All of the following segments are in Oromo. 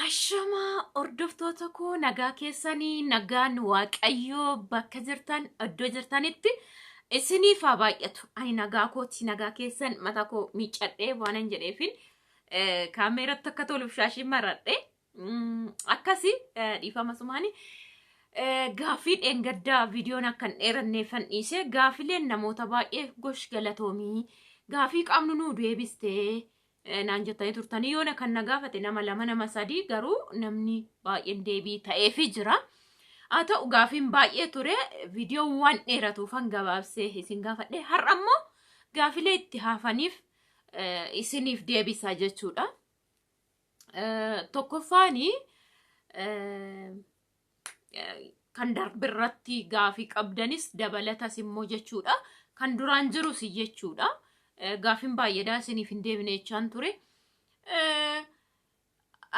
Ashamaa hordoftoota koo, nagaa keessanii? Nagaan Waaqayyoo bakka jirtan, iddoo jirtanitti isiniif haa baay'atu. Ani nagaa kooti, nagaa keessan? Mataa koo miiccadhee waanan jedheefin kaameeratti akka toluuf shaashii maradhe. Akkasi dhiifama sumaani. Gaaffii dheengaddaa viidiyoon akka hin dheeranneefan dhiise. Gaaffileen namoota baay'ee gosh galatoomii, gaaffii qabnu nuu deebistee naan jettanii turtanii. Yoona kan na gaafate nama lama, nama sadii, garuu namni baay'een deebii ta'eefii jira. Haa ta'u, gaaffiin baay'ee ture, viidiyoon waan dheeratuufan gabaabsee isin gaafadhe. Har'a immoo gaaffilee itti hafaniif isiniif deebisa jechuudha. Tokkoffaani, kan darbirratti gaafii qabdanis dabalatas immoo jechuudha. Kan duraan jirus jechuudha. Gaafiin baay'eedhaa isiniif hin deebine jechaan ture.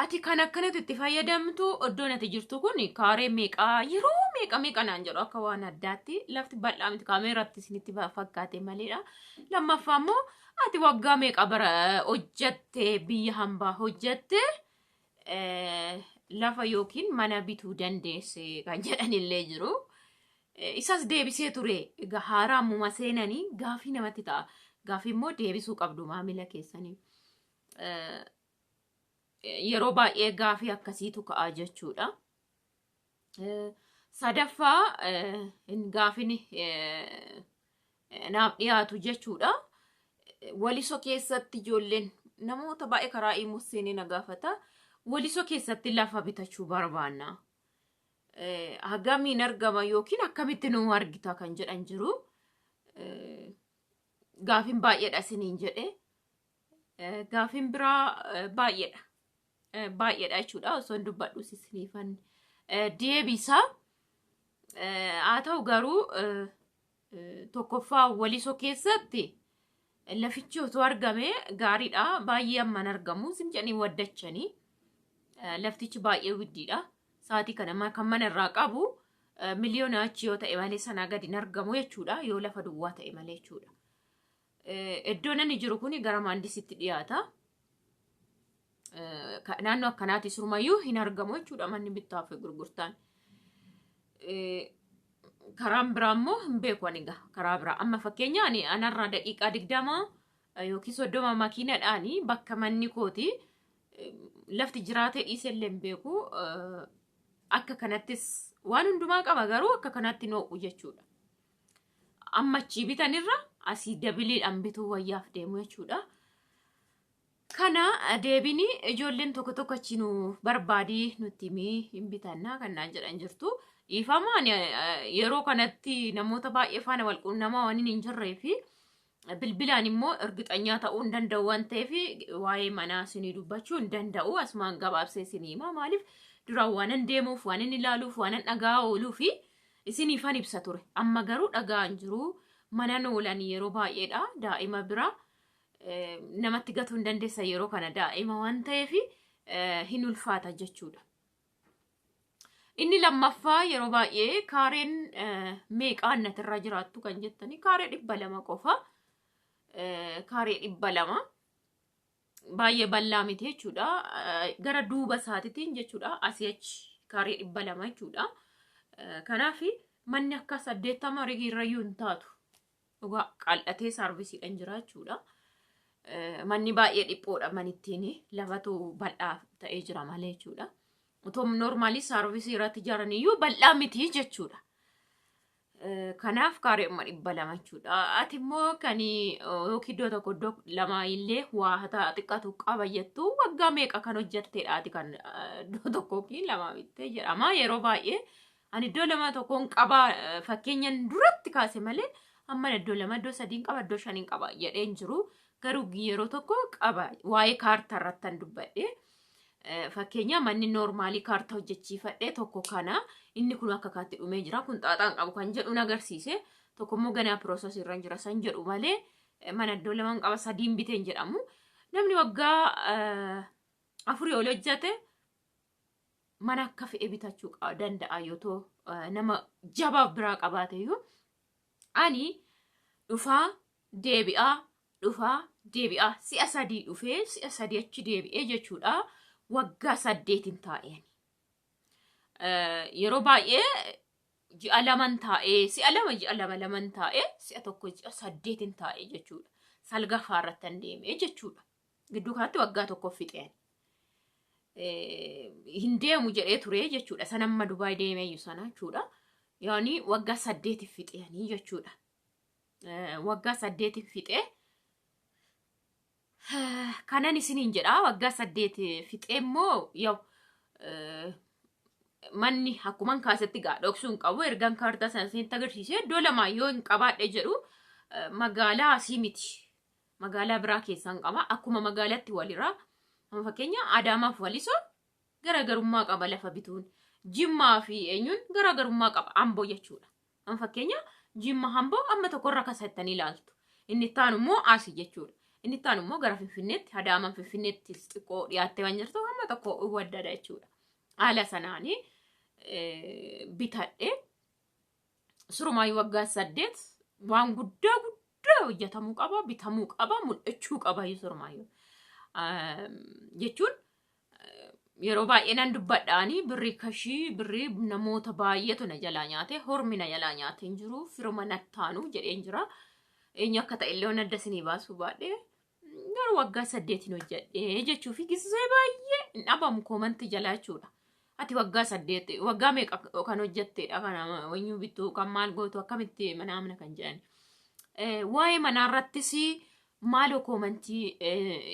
Ati kan akkanatti itti fayyadamtu, iddoon ati jirtu kun kaaree meeqaa, yeroo meeqa meeqa naan jedhu, akka waan addaatti. Lafti bal'aa miti, kaameeraatti isinitti fakkaate maleedha. Lammaffaa immoo, ati waggaa meeqa bara hojjatte, biyya hambaa hojjatte, lafa yookiin mana bituu dandeesse kan jedhanillee jiru. Isas deebisee ture. Egaa haaraa ammuma seenanii gaafii namatti ta'a. Gaafii immoo deebisuu qabdu maamila keessanii. Yeroo baay'ee gaafii akkasiitu ka'a jechuudha. Sadaffaa, gaafiin naaf dhiyaatu jechuudha. Waliso keessatti ijoolleen namoota baay'ee karaa immoo seenee na gaafata. Waliso keessatti lafa bitachuu barbaanna. Hagamiin argama yookiin akkamitti nu argita kan jedhan jiru. Gaafiin baay'eedha isiniin jedhe. Gaafiin biraa baay'eedha. Baay'eedha jechuudha. Osoo hin dubbadhus isiniifan deebisa. Haa ta'u garuu, tokkoffaa, Walisoo keessatti lafichi otoo argame gaariidha. Baay'ee amman argamu. Isin jedhanii waddachanii. Laftichi baay'ee widdiidha. Sa'aatii kana kan mana irraa qabu miliyoona achi yoo ta'e malee sanaa gadi hin argamu jechuudha. Yoo lafa duwwaa ta'e malee jechuudha. Iddoon inni jiru kun gara maandisitti dhiyaata. Naannoo akkanaatti sirumayyuu hin argamu jechuudha manni bittaa fi gurgurtaan. Karaan biraa immoo hin beeku ani egaa karaa biraa. Amma fakkeenya ani anarraa daqiiqaa 20 yookiin 30 makiinadhaani bakka manni kooti lafti jiraatee dhiisee illee hin beeku. Akka kanattis waan hundumaa qaba, garuu akka kanatti noo'u jechuudha. Amma achii bitanirra asii dabiliidhaan bituu wayyaaf deemu jechuudha. Kana deebini ijoolleen tokko tokko achi nu barbaadii nutti himii, hin bitannaa kan naan jedhan jirtu. Dhiifama, ani yeroo kanatti namoota baay'ee faana wal quunnamaa waan hin jirree fi bilbilaan immoo ergixanyaa ta'uu hin danda'u waan ta'eef, waa'ee manaa isinii dubbachuu hin danda'u. Asumaan gabaabsee isinii hima. Maaliif, duraan waan deemuuf, waan inni ilaaluuf, waan dhagaa ooluu fi isiniifan ibsa ture. Amma garuu dhagaa hin jiru. Manan oolan yeroo baay'eedha. Daa'ima bira namatti gatuu hin dandeessa yeroo kana, daa'ima waan ta'eef hin ulfaata jechuudha. Inni lammaffaa, yeroo baay'ee kaareen meeqaan natirra jiraattu kan jettanii, kaaree 200 qofa. Kaaree 200 baay'ee bal'aa miti jechuudha. Gara duuba isaatiitiin jechuudha. Asii achi kaaree 200 jechuudha. Kanaaf manni akka 80 rigiirrayyuu hin taatu. Dhugaa qal'atee saarvisiidhaan jira jechuudha. Manni baay'ee dhiphoodha manittiin, lafatu bal'aa ta'ee jira malee jechuudha. Otoo normaalii saarvisii irratti ijaaran iyyuu bal'aa miti jechuudha. Kanaaf kaaree amma 200 jechuudha. Ati immoo kan yookiin iddoo tokko, iddoo lama illee waa haa xiqqaatu qaba jettu, waggaa meeqa kan hojjetteedha ati kan iddoo tokko yookiin lama bittee jedhama yeroo baay'ee. Ani iddoo lama tokkoon qaba fakkeenyan duratti kaase malee, amma iddoo lama, iddoo sadiin qaba, iddoo shaniin qaba jedheen jiru. Garuu yeroo tokko qaba, waa'ee kaartaa irrattan dubbadhe. Fakkeenya manni noormaalii kaartaa hojjechiifadhe tokko kana, inni kun akka kaatti dhumee jira, kun xaaxaan qabu kan jedhu agarsiise. Tokko immoo ganaa piroosesii irra jira san jedhu malee, mana iddoo lamaan qaba, sadiin biteen jedhamu. Namni waggaa 4 ol hojjete mana akka fe'e bitachuu danda'a yoo ta'u, nama jabaaf biraa qabaate iyyuu. Ani dhufaa deebi'aa, dhufaa deebi'aa, si'a sadii dhufee si'a sadii achi deebi'ee jechuudha. Waggaa 8n taa'een. Yeroo baay'ee ji'a 2n taa'ee, si'a 2 ji'a 2 2n taa'ee, si'a 1 ji'a 8n taa'ee jechuudha. Salgaffaa irratti an deemee jechuudha. Gidduu kanatti waggaa 1 fixeen. Hin deemu jedhee ture jechuudha. Sanamma Dubaay deemeeyyu sana jechuudha. Yaani waggaa 8 fixeanii jechuudha. Waggaa 8 fixee kanan isiniin jedha. Waggaa 8 fixee immoo yaw manni akkuman kaasetti gaa dhoksuu hin qabu. Ergaan kaartaa sana isinitti agarsiisee iddoo lamaa yoo hin qabaadhe jedhu, magaalaa asii miti. Magaalaa biraa keessaan qaba. Akkuma magaalaatti walirraa. Amma fakkeenya Adaamaaf Walisoo garaagarummaa qaba lafa bituun. Jimmaa fi eenyuun garaagarummaa qaba, Amboo jechuudha. Amma fakkeenya Jimma, Amboo amma tokkorra kasattanii ilaaltu. Inni itti aanu immoo asii jechuudha. Inni itti aanu immoo gara Finfinneetti, Adaamaan Finfinneetti xiqqoo dhiyaattee waan jirtu amma tokko waddada jechuudha. Haala sanaanii bitadhe. Surumaayyuu waggaa 8 waan guddaa guddaa hojjetamuu qaba, bitamuu qaba, mul'achuu qaba surumaayyuu. Jechuun yeroo baay'ee nan dubbadhaanii birrii kashii, birrii namoota baay'eetu na jalaa nyaate, hormi na jalaa nyaate hin jiru, firuma nattaanu jedheen jira. Eenyu akka ta'e illee adda isinii baasuu baadhee garuu waggaa 8n hojjedhee jechuu fi gisee baay'ee hin dhabamu comment jalaa jechuudha. Ati waggaa 8, waggaa meeqa kan hojjetteedha kana wanyuu bittuu kan maal gootu, akkamitti mana amna kan jedhan. Waa'ee manaarrattis maaloo comment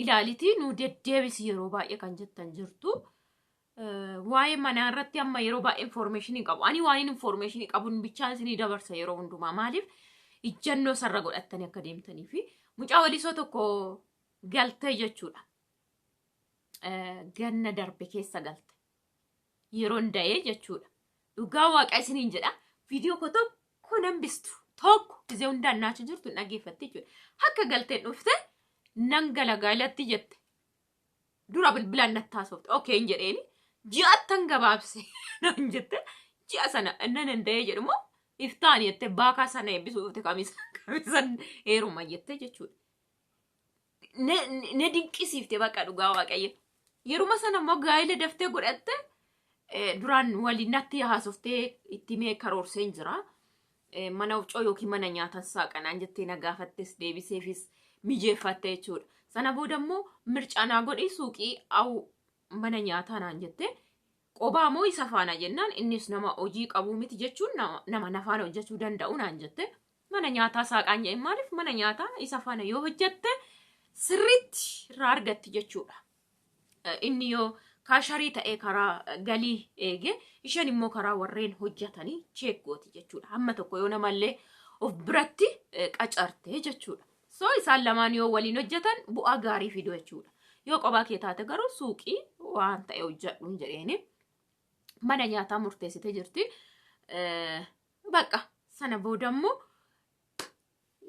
ilaalitii nu deddeebisi yeroo baay'ee kan jettan jirtu. Waa'ee manaa irratti amma yeroo baay'ee information qabu. Ani waan information qabuun bichaan isinii dabarsa yeroo hundumaa. Maaliif? Ijjannoo sarara godhattanii akka deemtanii fi mucaa Walisoo tokko galtee jechuudha. Ganna darbe keessa galte. Yeroon da'ee jechuudha. Dhugaa Waaqa isiniin jedha. Viidiyoo koo tokko nan bistu. Tokko gizee hundaan naacha jirtu hin dhaggeeffatte jechuudha. Akka galteen dhufte nan gala gaa'elatti jette. Dura bilbilaan natti haasofte. Okay hin jedheeni. Ji'attan gabaabse naan jette. Ji'a sana nan danda'ee jedhumoo iftaan jette, baakaa sana eebbisuu dhufte, kamisa kamisan heeruma jette jechuudha. Na dinqisiifte bakka, dhugaa Waaqayyo. Yeruma sana immoo gaa'ela daftee godhatte. Duraan waliin natti haasoftee itti mee karoorseen jira. Mana huccoo yookiin mana nyaatan saaqanaan jettee na gaafattes, deebiseefis mijeeffatte jechuudha. Sana booda immoo mircaa naa godhi, suuqii au mana nyaataa naan jette. Qobaa moo isa faana jennaan, innis nama hojii qabuu miti jechuun nama nafaana hojjechuu danda'u naan jette. Mana nyaataa saaqaan jedhe. Maaliif? Mana nyaataa isa faana yoo hojjette sirriitti irraa argatti jechuudha. Inni yoo cashier ta'ee karaa galii eege, isheen immoo karaa warreen hojjetanii check gooti jechuudha. Hamma tokko yoo namallee of biratti qacarte jechuudha. So isaan lamaan yoo waliin hojjetan bu'aa gaarii fidu jechuudha. Yoo kophaa kee taate garuu suuqii waan ta'e hojjedhuun jedheeni mana nyaataa murteessitee jirti. Bakka sana booda immoo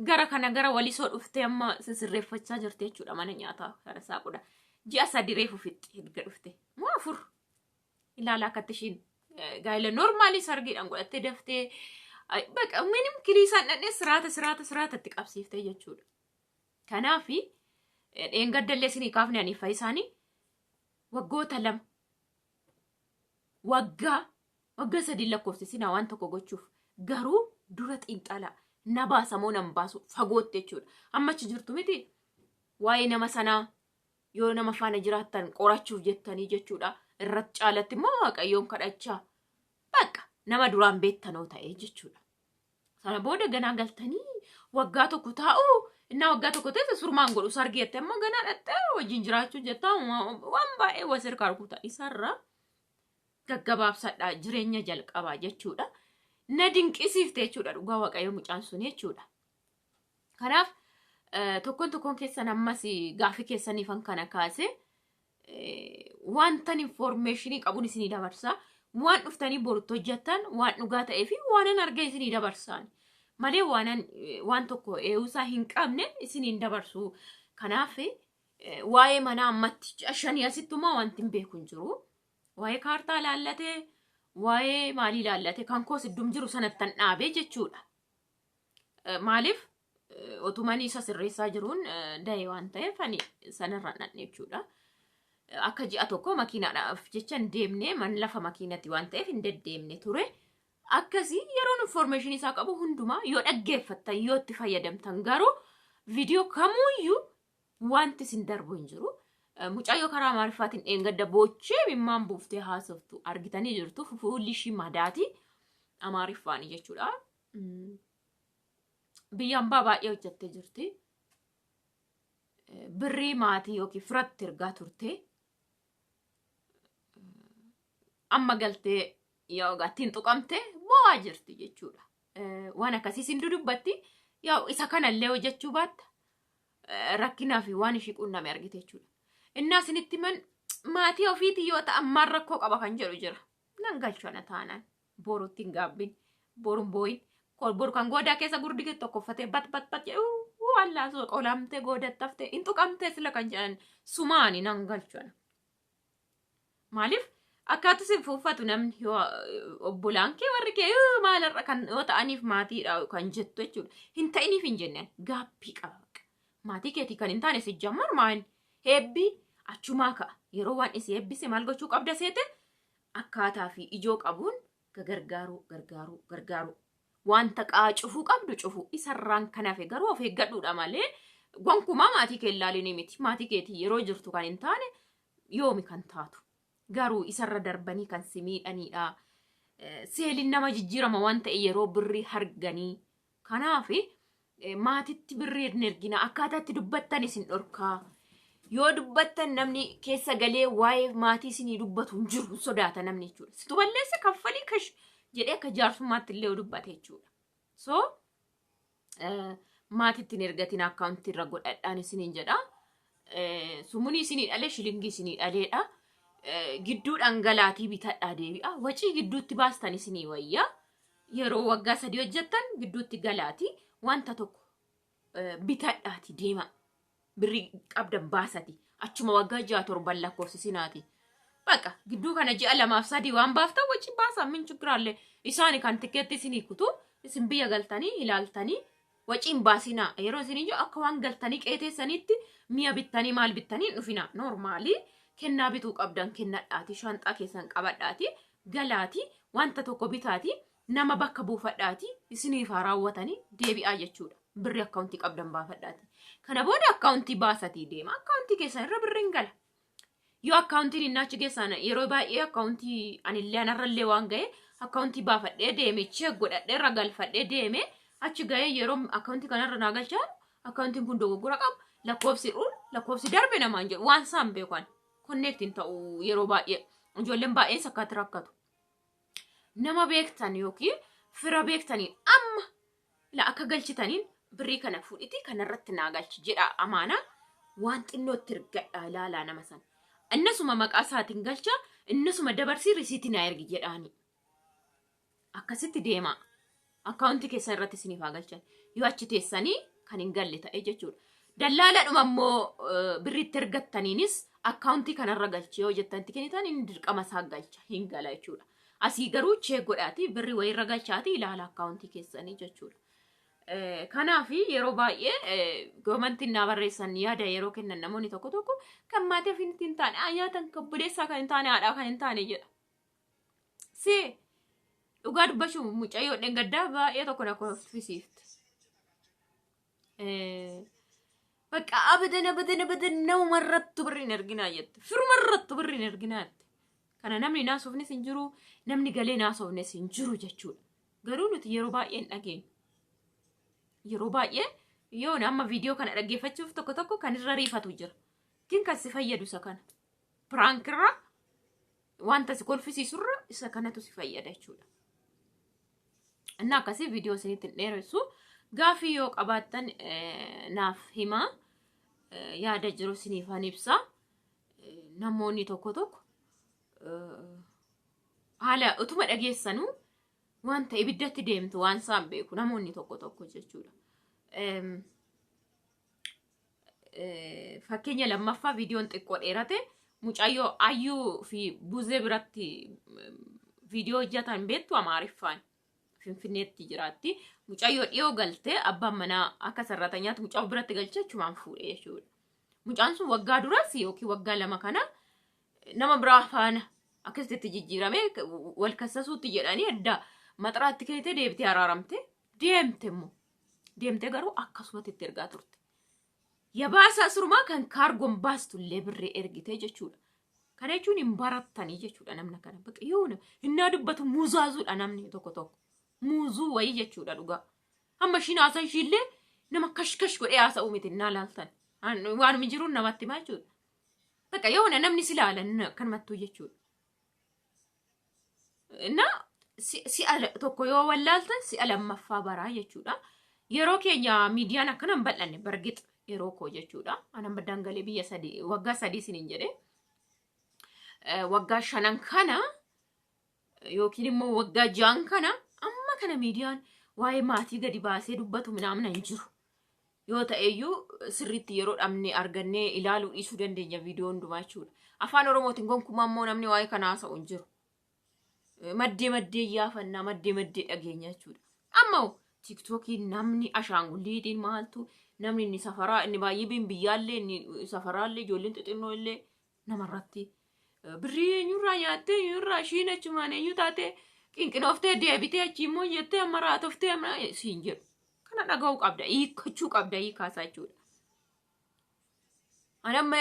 gara kana gara Walisoo dhuftee amma sisirreeffachaa jirti jechuudha mana nyaataa kana saaqudha. Ji'a 3 reefu fixxi erga dhufte. Moo 4 ilaala akkatti ishiin gaa'ela normal sargiidhaan godhattee daftee bakka minim kiliisaan dhaqnee siraata siraata siraata itti qabsiiftee jechuudha. Kanaafi dheengaddallee isinii kaafne ani fayyisaanii waggoota 2, waggaa 3 lakkoofsisinaa waan tokko gochuuf garuu dura xiinxalaa, na baasa moo nan baasu fagootti jechuudha. Amma achi jirtu miti, waa'ee nama sanaa yoo nama faana jiraattan qorachuuf jettanii jechuudha. Irratti caalatti immoo Waaqayyoon kadhachaa bakka nama duraan beektanoo ta'e jechuudha. Sana booda ganaa galtanii waggaa 1 taa'u, innaa waggaa 1 ta'e surmaan godhu sargii jettee immoo ganaa dhattee wajjin jiraachuu jettaa waan baay'ee wasirkaa rukuta isarra gaggabaabsadhaa jireenya jalqabaa jechuudha. Na dinqisiifte jechuudha, dhugaa Waaqayyo, mucaan sun jechuudha. Kanaaf tokkoon tokkoon keessan ammas gaafii keessaniifan kana kaase wantan information qabuun isinii dabarsa. Waan dhuftanii borutti hojjettan waan dhugaa ta'ee fi waanan argee isinii dabarsaan malee waanan waan tokko eewusaa hin qabne isiniin dabarsu. Kanaaf waa'ee manaa ammatti ji'a 5 asittumaa wanti hin beeku hin jiru. Waa'ee kaartaa laallatee, waa'ee maalii laallatee, kan koos iddum jiru sanattan dhaabee jechuudha. Maaliif? Otumanii isa sirreessaa jiruun da'e waan ta'eef ani sanarra dhaqne jechuudha. Akka ji'a tokko makiinaadhaaf jecha hin deemne, man lafa makiinatti waan ta'eef hin deddeemne ture. Akkasii yeroon information isaa qabu hundumaa yoo dhaggeeffattan, yoo itti fayyadamtan, garuu viidiyoo kamuuyyuu wanti isin darbu hin jiru. Mucayyoo karaa Amaariffaatiin dheengadda boochee mimmaan buuftee haasoftu argitanii jirtu. Fuulli ishii madaati. Amaariffaani jechuudha. Biyya hambaa baay'ee hojjettee jirti. Birrii maatii yookiin firatti ergaa turte. Amma galtee yoo ittiin tuqamte bo'aa jirti jechuudha. Waan akkasii sin dudubbatti, yaa isa kanallee hojjechuu baatta rakkinaa fi waan ishii qunname argite jechuudha. Innaa isinitti man maatii ofiitii yoo ta'an maal rakkoo qaba kan jedhu jira. Nan galchu ana taanaan, borutti hin gaabbin, boruun booyin, boru kan goodaa keessa gurdi kee tokko uffatee bat bat bat jedhu, allaa qolamtee goodattaftee hin tuqamtee sila kan jedhan sumaani nan galchu ana. Maaliif akkaatu si fuuffatu namni yoo obbolaan kee, warri kee maalarra kan yoo ta'aniif maatiidha kan jettu jechuudha. Hin ta'iniif hin jenneen gaabbii qaba. Maatii keetii kan hin taane si jammar maal heebbii achumaa ka'a. Yeroo waan isi eebbise maal gochuu qabda seete, akkaataa fi ijoo qabuun gargaaruu, gargaaruu, gargaaruu. Wanta qaa cufuu qabdu cufu, isarraan kan hafe garuu of eeggadhuudha malee gonkumaa maatii kee ilaalinii miti. Maatii keetii yeroo jirtu kan hin taane yoomi kan taatu? Garuu isarra darbanii kan si miidhanidha. Seeliin nama jijjiirama waan ta'e yeroo birrii arganii. Kanaaf maatitti birrii hin ergina, akkaataa itti dubbattan isin dhorkaa. Yoo dubbattan namni keessa galee waa'ee maatii isinii dubbatu hin jiru, sodaata namni jechuudha. Situ balleessa, kaffalii kash jedhee akka jaarsummaatti illee yoo dubbate jechuudha. So maatitti hin ergatin, akkaawuntii irra godhadhaan isiniin jedha. Sumunii isinii dhalee, shilingii isinii dhaleedha. Gidduudhaan galaatii bitadhaa deebi'a. Wacii gidduutti baastan isinii wayyaa. Yeroo waggaa 3 hojjettan gidduutti galaatii wanta tokko bitadhaati deema. Birrii qabdan baasati. Achuma waggaa 6 7 lakkoofsisinaati. Baqa gidduu kana ji'a 2f 3 waan baaftan wacii baasaa, min chigiraallee isaani kan tikkeetti isinii kutu, isin biyya galtanii ilaaltanii waciin baasinaa. Yeroo isin iyyuu akka waan galtanii qeeteessaniitti mi'a bittanii maal bittanii hin dhufinaa. Normally kennaa bituu qabdan kennadhaati, shaanxaa keessan qabadhaati, galaati, wanta tokko bitaati, nama bakka buufadhaati, isiniif haa raawwatanii deebi'aa jechuudha. Birri akkaawuntii qabdan baafadhaati. Kana booda akkaawuntii baasatii deema. Akkaawuntii keessan irra birriin gala. Yoo akkaawuntiin inni achi keessaan, yeroo baay'ee akkaawuntii anillee anarrallee waan ga'e, akkaawuntii baafadhee deeme, check godhadhee irra galfadhee deeme, achi ga'ee yeroo akkaawuntii kanarra naa galchaa, akkaawuntiin kun dogoggora qaba, lakkoofsi dhuun lakkoofsi darbe namaan jedhu, waan isaan beekan connect hin ta'u. Yeroo baay'ee ijoolleen baay'een sakkaatti rakkatu. Nama beektan yookiin fira beektaniin amma ila akka galchitaniin birrii kana fuudhiti kanarratti naa galchi jedha, amaanaa waan xinnootti ergadhaa, ilaalaa nama sana. Innasuma maqaa isaatiin galcha, innasuma dabarsii risiitii naa ergi jedhaani. Akkasitti deemaa. Akkaawuntii keessan irratti isiniif haa galchan. Yoo achi teessanii kan hin galle ta'e jechuudha. Dallaaladhuma immoo birriitti ergattaniinis akkaawuntii kanarra galchi yoo jettanitti kennitan, inni dirqama isaa galcha, hin gala jechuudha. Asii garuu check godhaati, birrii wayiirra galchaati ilaala akkaawuntii keessanii jechuudha. Kanaaf yeroo baay'ee commentiin naa barreessan, yaada yeroo kennan, namoonni tokko tokko kan maatii ofii hin taane nyaatan, kan obboleessaa kan hin taane, haadhaa kan hin taane jedha. Si dhugaa dubbachuu mucayyoo dheengaddaa baay'ee tokko na kolfisiifte. Bakka abadan abadan abadan namumarrattu birriin erginaa jette. Firumarrattu birriin erginaa jette. Kana namni naasofnes hin jiru, namni galee naasofnes hin jiru jechuudha. Garuu nuti yeroo baay'ee hin dhageenyu. Yeroo baay'ee yoo amma viidiyoo kana dhaggeeffachuuf tokko tokko kan irra riifatu jira. Kin kan si fayyadu isa kana. Prankirra, wanta si kolfisiisurra isa kanatu si fayyada jechuudha. Inni akkasii viidiyoo isinitti hin dheeressu. Gaafii yoo qabaattan naaf himaa. Yaada jiru isiniifan ibsa. Namoonni tokko tokko haala utuma dhageessanuu wanta ibiddatti deemtu waan isaan beeku namoonni tokko tokko jechuudha. Fakkeenya lammaffaa, viidiyoon xiqqoo dheerate, mucayyoo Ayyuu fi Buzee biratti viidiyoo hojjetan beektu, Amaariffaan Finfinneetti jiraatti. Mucayyoo dhiyoo galtee abbaan manaa akka sarratanyaatti mucaa biratti galchee achumaan fuudhee jechuudha. Mucaan sun waggaa duras yookiin waggaa 2 kana Nama biraa faana akkasitti jijjiiramee wal kassasuutti jedhanii adda maxaraatti kennitee deebitee araaramte deemte immoo. Deemtee garuu akkasumatti itti ergaa turte. Yabaasaa surumaa kan kaargoon baastullee birree ergitee jechuudha. Kana jechuun hin barattanii jechuudha namna kana. Bakka yoo hinnaa dubbatu muuzaazuudha namni tokko tokko. Muuzuu wayii jechuudha dhugaa. Hamma ishiin haasaa ishiillee nama kashkash godhee haasa'uu miti innaa laaltan. Waanuma jiruun namatti himaa jechuudha. Bakka yoo namni si ilaalan akkanumattuu jechuudha. Na si'a tokko yoo wallaaltan si'a lammaffaa baraa jechuudha. Yeroo keenya miidiyaan akkana hin bal'anne bargixa yeroo koo jechuudha. Anan baddaan galee biyya 3 waggaa 3 isiniin jedhee. Waggaa 5 kana yookiin immoo waggaa 6 kana amma kana miidiyaan waa'ee maatii gadi baasee dubbatu minaamna hin jiru. Yoo ta'eyyuu sirriitti yeroo dhabne argannee ilaaluu dhiisuu dandeenya viidiyoo hundumaa jechuudha. Afaan Oromootiin gonkumaa immoo namni waa'ee kana haasa'u hin jiru. Maddee maddee yaafannaa, maddee maddee dhageenya jechuudha. Amma TikTokiin namni ashaangulliitiin maaltu namni inni safaraa inni baay'ee biyyaallee inni safaraallee ijoolleen xixinnoo illee namarratti birrii eenyurraa nyaattee, eenyurraa ishiin achumaan eenyu taatee qinqinooftee deebitee achi immoo jettee amma raatoftee amma siin jedhu. Kana dhaga'uu qabda, hiikkachuu qabda, hiikaasaa jechuudha. Ani amma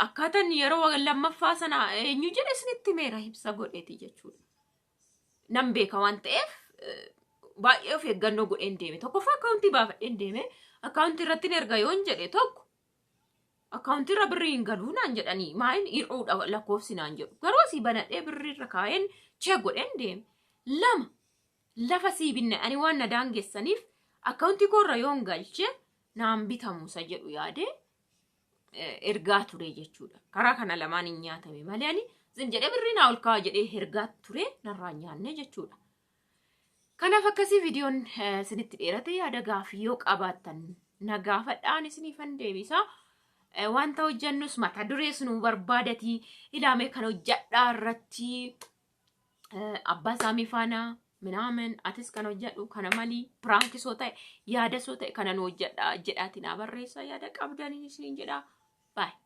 akkaataan yeroo lammaffaa sana eenyu jedhe isinitti meera ibsa godheeti jechuudha. Nan beeka waan ta'eef baay'ee of eeggannoo godheen deeme. Tokkoffaa akkaawuntii baafadheen deeme. Akkaawuntii irratti erga yoon jedhe tokko akkaawuntii irra birrii hin galuu naan jedhanii maal hir'uudha lakkoofsi naan jedhu. Garuu asii banadhee birrii irra kaa'een check godheen deeme. Lama lafa sii binne ani waan na daangessaniif akkaawuntii koorra yoon galche naan bitamu isa jedhu yaadee ergaa ture jechuudha. Karaa kana lamaan hin nyaatame malee ani zim jedhee birrii naa ol kaa'a jedhee ergaa ture narraa hin nyaanne jechuudha. Kanaaf akkasii viidiyoon isinitti dheerate. Yaada gaafii yoo qabaattan na gaafadhaan isiniifan deebisa. Wanta hojjannus mata durees nu barbaadatii ilaamee kan hojjadhaa irratti abbaa saamii faana minaamin atis kan hojjedhu kana malii prankisoo ta'e yaadasoo ta'e kana nu hojjedhaa jedhaati naa barreessaa yaada qabdanii isiniin jedhaa. Baay'ee.